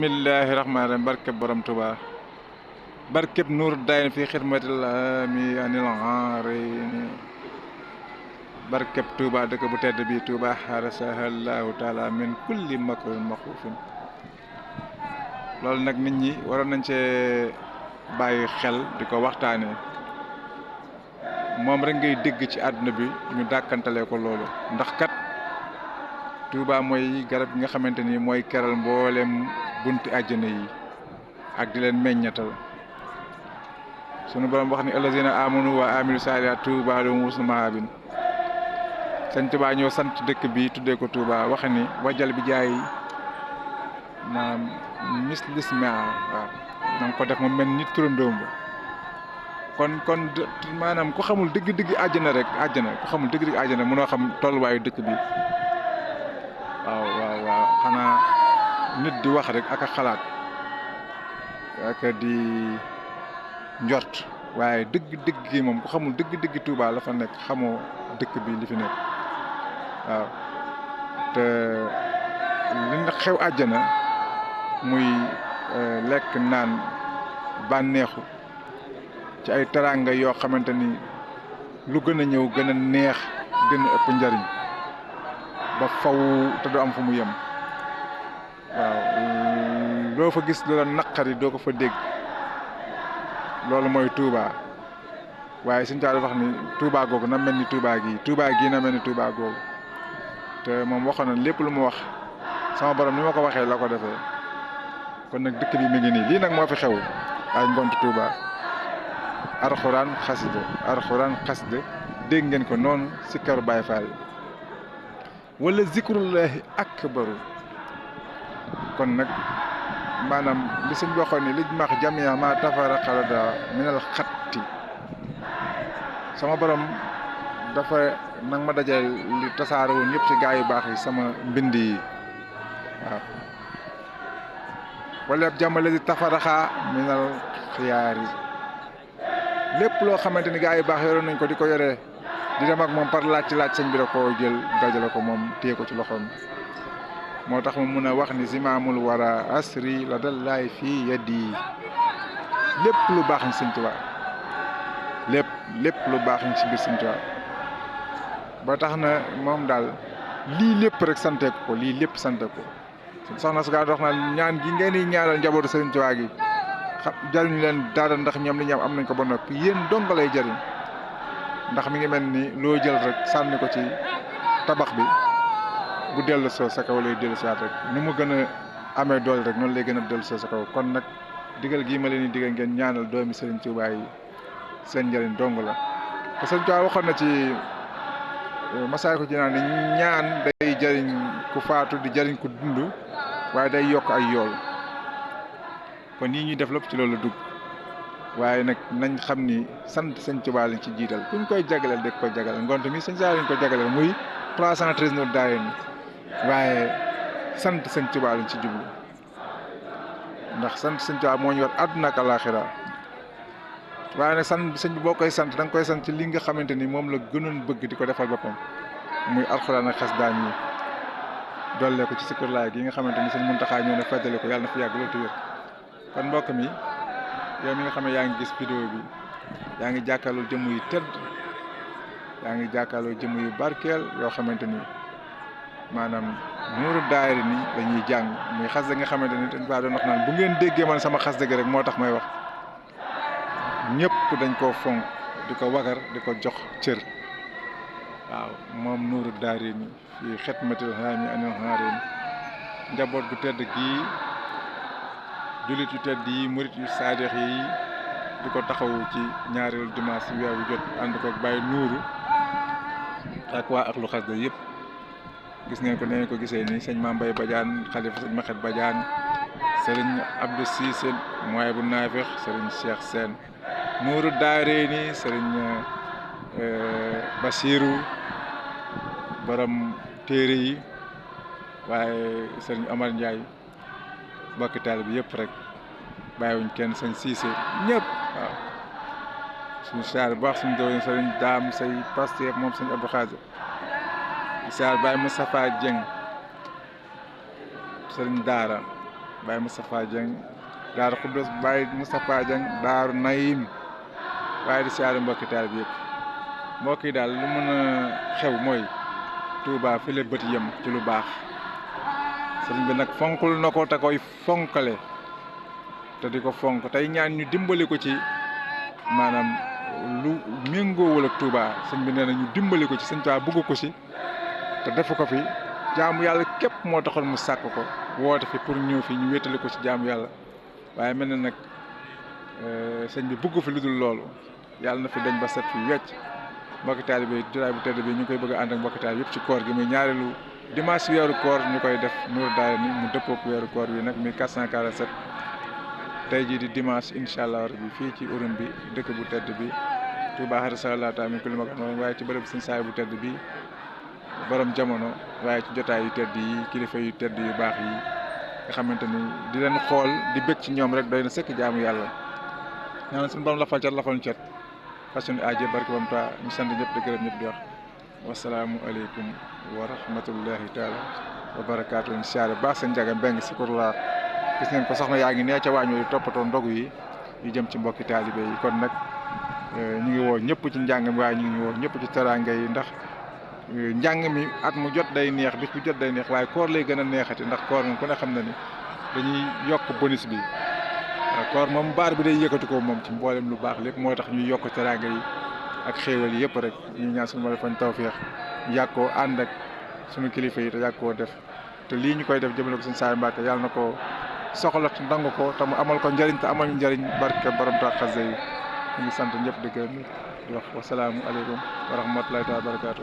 bismillahi rahmaani rahim barkeb borom Tuuba barkeb nuur dayn fi xidmatil ami anil aarini barkeb Tuuba dëkk bu tedd bi Tuuba xarasahallahu taala min kulli makrin maxuufin loolu nag nit ñi waroon nañ cee bàyyi xel di ko waxtaane moom rek ngay dégg ci àdduna bi ñu dàkkantalee ko loolu ndax kat Tuuba mooy garab gi nga xamante ni mooy keral mboolem bunti àjjana yi ak di leen meññatal sunu borom wax ni allazina amanu wa amilu saalihaat Tuuba lahum husnu maabin sëñ Tuuba ñoo sant dëkk bi tuddee ko Tuuba wax ni wajal bi jaay maanaam mislisma waaw na nga ko def mu mel ni turandoom ba kon maanaam ku xamul dëgg-dëgg àjjana rek àjjana ku xamul dëgg-dëgg àjjana mënoo xam tolluwaayu dëkk bi waaw xanaa nit di wax rek ak a xalaat ak di njort waaye dëgg-dëgg gi moom ku xamul dëgg-dëgg Tuuba la fa nekk xamoo dëkk bi li fi nekk waaw te li nga xew àjjana muy lekk naan bànneexu ci ay teraanga yoo xamante ni lu gën a ñëw gën a neex gën a ëpp njariñ ba faw te du am fu mu yem waaw loo fa gis lu la naqari doo ko fa dégg loolu mooy Tuuba waaye suñu taal wax ni Tuuba googu na mel ni Tuuba gii na mel ni Tuuba googu te moom waxoon na lépp lu mu wax sama borom ni ma ko waxee la ko defee kon nag dëkk bi mi ngi nii lii nag moo fi xew ay ngont Tuuba arxuraan xasida dégg ngeen ko noonu si karu Baay Faal wala zikrullahi akbaru kon nag maanaam li sëñ waxoon ni lij max jamia ma tafara xalada minal xatti sama borom dafa nag ma dajal li tasaare woon yëpp ci gaa yu baax yi sama mbind yi waaw wala ab jàmmale di tafaraxaa minal xiyaar yi lépp loo xamante ni gaa yu baax yoroon nañ ko di ko yoree di dem ak moom par laaj ci laaj sëñ bi da koo jël dajale ko moom téye ko ci loxoom moo tax mu mun a wax ni zimaamul wara asri la dallaay fii yaddi lépp lu baax ni sëñ Tuuba lépp lu baax ni ci biir sëñ Tuuba ba tax na moom daal lii lépp rek sante ko lii lépp sante ko soxna su gaa dox na ñaan gi ngeen di ñaanal njabootu sëñ Tuuba gi xam jariñu leen dara ndax ñoom li ñu am nañ ko ba noppi yéen dong lay jariñ ndax mi ngi mel ni loo jël rek sànni ko ci tabax bi bu dellu soo sa kaw lay dellu si waat rek ni mu gën a amee doole rek noonu lay gën a dellu soo sa kaw kon nag digal gii ma leen di digal ngeen ñaanal doomi Sëriñ Tuuba yi seen njëriñ dong la te Sëriñ Tuuba waxoon na ci masaay ko ci naan ni ñaan day jëriñ ku faatu di jëriñ ku dund waaye day yokk ay yool kon yii ñuy def lépp ci loolu dugg waaye nag nañ xam ni sant sëñ Tuuba lañ ci jiital kuñ koy jagaleel dëkk ko jagaleel ngont mi sëñ saa lañ ko jagaleel muy 313 Nour Daarayni waaye sant sëñ Tuuba lañ ci jublu ndax sant sëñ Tuuba moo ñu war àdduna ak alaaxira waaye nag sant sëñ bi boo koy sant da nga koy sant ci li nga xamante ni moom la gënoon bëgg di ko defal boppam muy alxuraan ak xasida yi dolle ko ci sikkur laay gi nga xamante ni sëñ Muntaxa ñëw na feddale ko yàlla na fi yàgg loolu te wér kon mbokk mi yow mi nga xam ne yaa ngi gis vidéo bi yaa ngi jàkkaarloo jëmm yu tëdd yaa ngi jàkkaarloo jëmm yu barkeel yoo xamante ni maanaam Nuuru Daarayni la ñuy jàng muy xasida nga xamante ni dañ faa doon wax naan bu ngeen déggee man sama xasida gi rek moo tax may wax ñëpp dañ koo fonk di ko wagar di ko jox cër waaw moom Nuuru Daarayni fii xidmatil haami anil aarini njaboot gu tedd gii jullit yu tedd yi murit yu saadix yi di ko taxawu ci ñaareelu dimanche weer wu jot ànd ko Baye Nuuru ak waa Ahlu Xasida yëpp gis ngeen ko nee ko gisee nii sëñ Mame Mbaye Badiane xalifa sëñ Maxet Badiane sëriñ Abdou Cissé mooy bu naafeex sëriñ Cheikh Sène Nuuru Daarayni sëriñ Basiru borom téere yi waaye sëriñ Omar Ndiaye mbokki taalibe bi yëpp rek bàyyiwuñ kenn sëñ Cissé ñëpp waaw suñu saar bu baax suñu doon sëriñ Daam say Pastef moom sëñ Abdou Khadir saar Baye Moustapha Dieng sëriñ daara Baye Moustapha Dieng Daaru Xuddos Baye Moustapha Dieng Daaru Naim waaye di siyaare mbokki taal bi yëpp mbokk yi daal lu mën a xew mooy Touba fi la bët yem ci lu baax sëriñ bi nag fonkul na ko te koy fonkale te di ko fonk tey ñaan ñu dimbali ko ci maanaam lu méngoowul ak Touba sëñ bi nee na ñu dimbali ko ci sëñ Touba bëgg ko ci te defu ko fi jaamu yàlla képp moo taxoon mu sàkk ko woote fi pour ñëw fi ñu wéttali ko ci jaamu yàlla waaye mel na nag sëñ bi bëgg fi lu dul loolu yàlla na fi dañ ba set fi wecc mbokki taalibe bi jotaay bu tedd bi ñu koy bëgg a ànd ak mbokki taalibe yëpp ci koor gi muy ñaareelu dimanche weeru koor ñu koy def Nour Daayni mu dëppook weeru koor bi nag 1447 tey jii di dimanche incha allah rabbi fii ci urum bi dëkk bu tedd bi Touba xar sallallahu taala min kulli makan waaye ci bërëb sëñ saay bu tedd bi borom jamono waaye ci jotaay yu tedd yi kilifa yu tedd yu baax yi nga xamante ni di leen xool di bëgg ci ñoom rek doy na sëkk jaamu yàlla ñaan suñu borom lafal cat lafal ñu cet fas yéene aaje barke bam ta ñu sant ñëpp di gërëm ñëpp di wax wasalaamu aleykum wa rahmatullahi taala wa barakaatu ñu siyaare baax seen njaga mbeng si kur la gis ngeen ko soxna yaa ngi nee ca waañoo yu toppatoo ndogu yi yu jëm ci mbokki taalibe yi kon nag ñu ngi woo ñëpp ci njàng mi waaye ñu ngi woo ñëpp ci teraanga yi ndax njàng mi at mu jot day neex bis bu jot day neex waaye koor lay gën a neexati ndax koor moom ku ne xam na ni dañuy yokk bonus bi koor moom baar bi day yëkkati ko moom ci mboolem lu baax lépp moo tax ñuy yokk teraanga yi ak xéewal yi yëpp rek ñu ñaan suñu ma fañ tawfeex yàgg koo ànd ak suñu kilifa yi te yàgg koo def te lii ñu koy def jëmale ko suñu Saay Mbàkke yàlla na ko soxla te nangu ko te mu amal ko njëriñ te amal njëriñ barke borom ta xase yi ñu ngi sant ñëpp di gërëm di wax wasalaamu aleykum wa rahmatullahi taala wa barakaatu